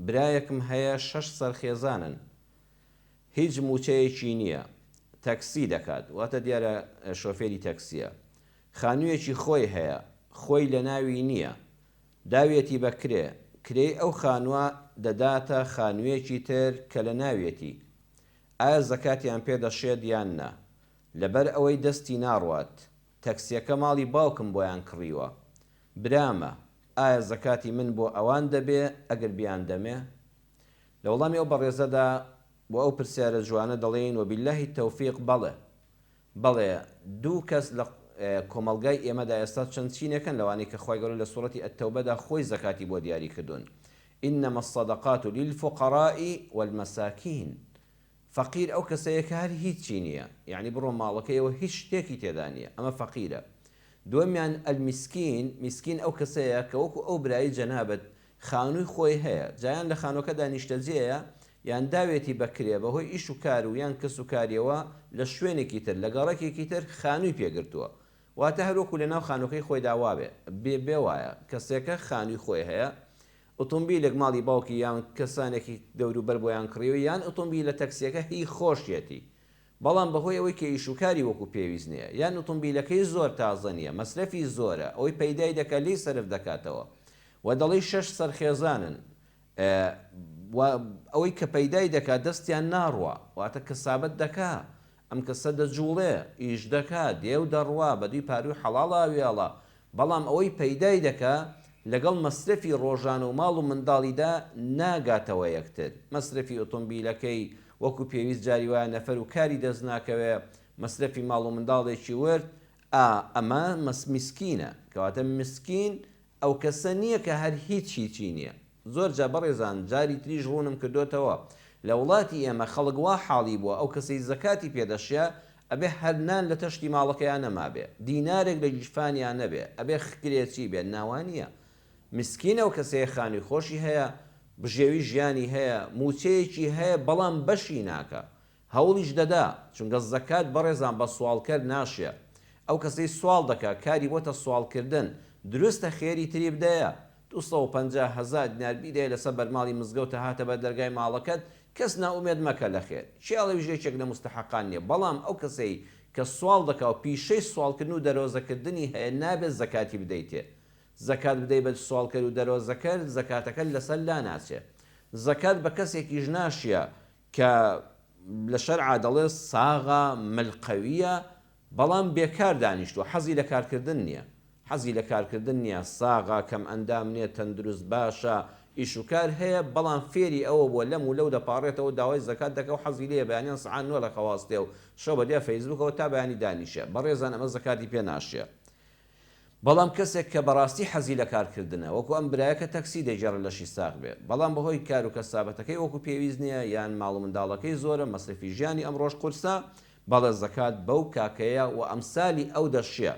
برایەکم هەیە شەش سەر خێزانن هیچ موچەیەکی نیە تەکسی دەکات واتە دیارە شۆفێری تەکسیە خانویەکی خۆی هەیە خۆی لەناوی نیە داویەتی بە کرێ کرێی ئەو خانوە دەداتە خانویەکی تر کە لەناویەتی ئایا زەکاتیان پێ دەشێت یان نا لەبەر ئەوەی دەستی ناڕوات تەکسیەکە ماڵی باوکم بۆیان کڕیوە برامە ئایا زەکاتی من بۆ ئەوان دەبێ ئەگەر بیاندەمێ؟ لە وەڵامی ئەو بەڕێزەدا بۆ ئەو پرسیارە جوانە دەڵێین وباللە التوفیق بەڵێ بەڵێ دوو کەس لە کۆمەڵگای ئێمەدا ئێستا چەند چینێکن لەوانەی کە خوای گەورە لە سوڕەتی التوبەدا خۆی زەکاتی بۆ دیاری کردوون انما الصدقات للفقراء والمساکین فەقیر ئەو کەسەیە کە هەر هیچی نییە یەعنی بڕۆ ماڵەکەیەوە هیچ شتێکی تێدا نییە ئەمە فەقیرە دووەمیان المسکین میسکین ئەو کەسەیە کە وەکو ئەو برای جەنابت خانووی خۆی هەیە جا یان لە خانووەکەدا نیشتەجێیە یان داوێتی بە کرێ بەهۆی ئیش و کار و یان کەس و کاریەوە لە شوێنێکی تر لە گەڕەکێکی تر خانووی پێ گرتووە واتە هەر وەکو لەناو خانووەکەی خۆیدا وابێ بێ بێ وایە کەسێکە خانووی خۆی هەیە ئوتومبیلێک ماڵی باوکی یان کەسانێکی دەوروبەر بۆیان کڕیوە یان ئوتومبیلە تەکسیەکە هی خۆشیەتی بەڵام بەهۆی ئەوەی کە ئیش و کاری وەکو پێویست نیە یان ئوتومبیلەکەی زۆر تازە نیە مەسرەفی زۆرە ئەوەی پەیدای دەکا لێی سەرف دەکاتەوە و دەڵێی شەش سەر خێزانن و ئەوەی کە پەیدای دەکا دەستیان ناڕوا واتە کەسابەت دەکا ئەم کەسە دەجوڵێ، ئیش دەکا، دێ و دەڕوا، بەدووی پارووی حەڵاڵا وێڵە، بەڵام ئەوەی پەیدای دەکا، لەگەڵ مەسرەفی ڕۆژانە و ماڵ و منداڵیدا ناگاتەوە یەکتر. مەسرەفی ئۆتۆمبیلەکەی وەکو پێویست جاری وایە نەفەر و کاری دەست ناکەوێ، مەسرەفی ماڵ و منداڵێکی ورد، ئا ئەمە مەس میسکینە. کەواتە مسکین ئەو کەسە نییە کە هەر هیچ هیچی نییە. زۆر جار بەڕێزان جاری تریش ڕوونم کردۆتەوە لە وڵاتی ئێمە خەڵک وا حاڵی بووە ئەو کەسەی زەکاتی پێ دەشیا ئەبێ هەر نان لە تەشتی ماڵەکەیا نەمابێ دینارێک لە گیرفانیا نەبێ ئەبێ خکرێچی بێ نا وا نییە مسکین ئەو کەسەیە خانوی خۆشی هەیە بژێوی ژیانی هەیە موچەیەکی هەیە بەڵام بەشی ناکا هەوڵیش دەدا، چونکە زەکات بەڕێزان بە سواڵکەر ناشێ، ئەو کەسەی سواڵ دەکا کاری بۆتە سواڵکردن، دروستە خێری تری بدەیە، 250 هەزا دینار بیدەیە لەسەر بەرماڵی مزگەوتە هاتە بەر دەرگای ماڵەکەت، کەس نائومێد مەکە لە خێر، کێ ئەڵێ یەکێک لە موستەحەقان نیە، بەڵام ئەو کەسەی کە سواڵ دەکا و پیشەی سواڵکردن و دەرۆزەکردنی هەیە نابێت زەکاتی بدەیتێ، زەکات بدەی بە سواڵکەر و دەرۆزەکەر زەکاتەکەت لەسەر لاناچێ، زەکات بە کەسێکیش ناشیە کە لە شەرعا دەڵێ ساغە، مل قەویە، بەڵام بێکار دانیشتوە، حەزی لە کارکردن نیە، حەزی لە کارکردن نیە، ساغە، کەم ئەندام نیە، تەندروست باشە، ئیش و کار هەیە، بەڵام فێری ئەوە بوە لەم و لەو دەپاڕێتەوە داوای زەکات دەکا و حەزی لێیە بەیانیان سەعات نۆ لە خەواستێ و شەو بەدیا فەیسبوکەوە تا بەیانی دانیشێ، بەڕێزان ئەمە زەکاتی پێ ناشێ. بەڵام کەسێک کە بەڕاستی حەزی لە کارکردنە، وەکو ئەم برایە کە تەکسی دەگێڕێت لەشی ساغ بێ، بەڵام بەهۆی کار و کەسابەتەکەی وەکو پێویست نیە، یان ماڵ و منداڵەکەی زۆرە، مەسرەفی ژیانی ئەمڕۆش قورسە، بەڵێ زەکات بەو کاکەیە و ئەمسالی ئەو دەشێ.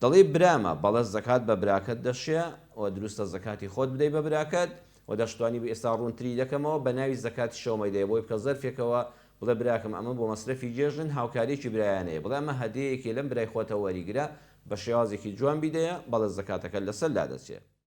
دەڵێی برامە، بەڵێ زەکات بە براکەت دەشێ و دروستە زەکاتی خۆت بدەی بە براکەت و دەشتوانی ئێستا ڕوونتری دەکەمەوە بە ناوی زەکاتیشەوە مەیدەیە بۆی بکە زەرفێکەوە بڵێ براکەم ئەمە بۆ مەسرەفی جێژن هاوکاریەکی برایانەیە بڵێ ئەمە هەدیەیەکیە لەم برای خۆتەوە وەریگرە بە شێوازێکی جوان بیدەیە بەڵێ زەکاتەکەت لەسەر لادەچێ.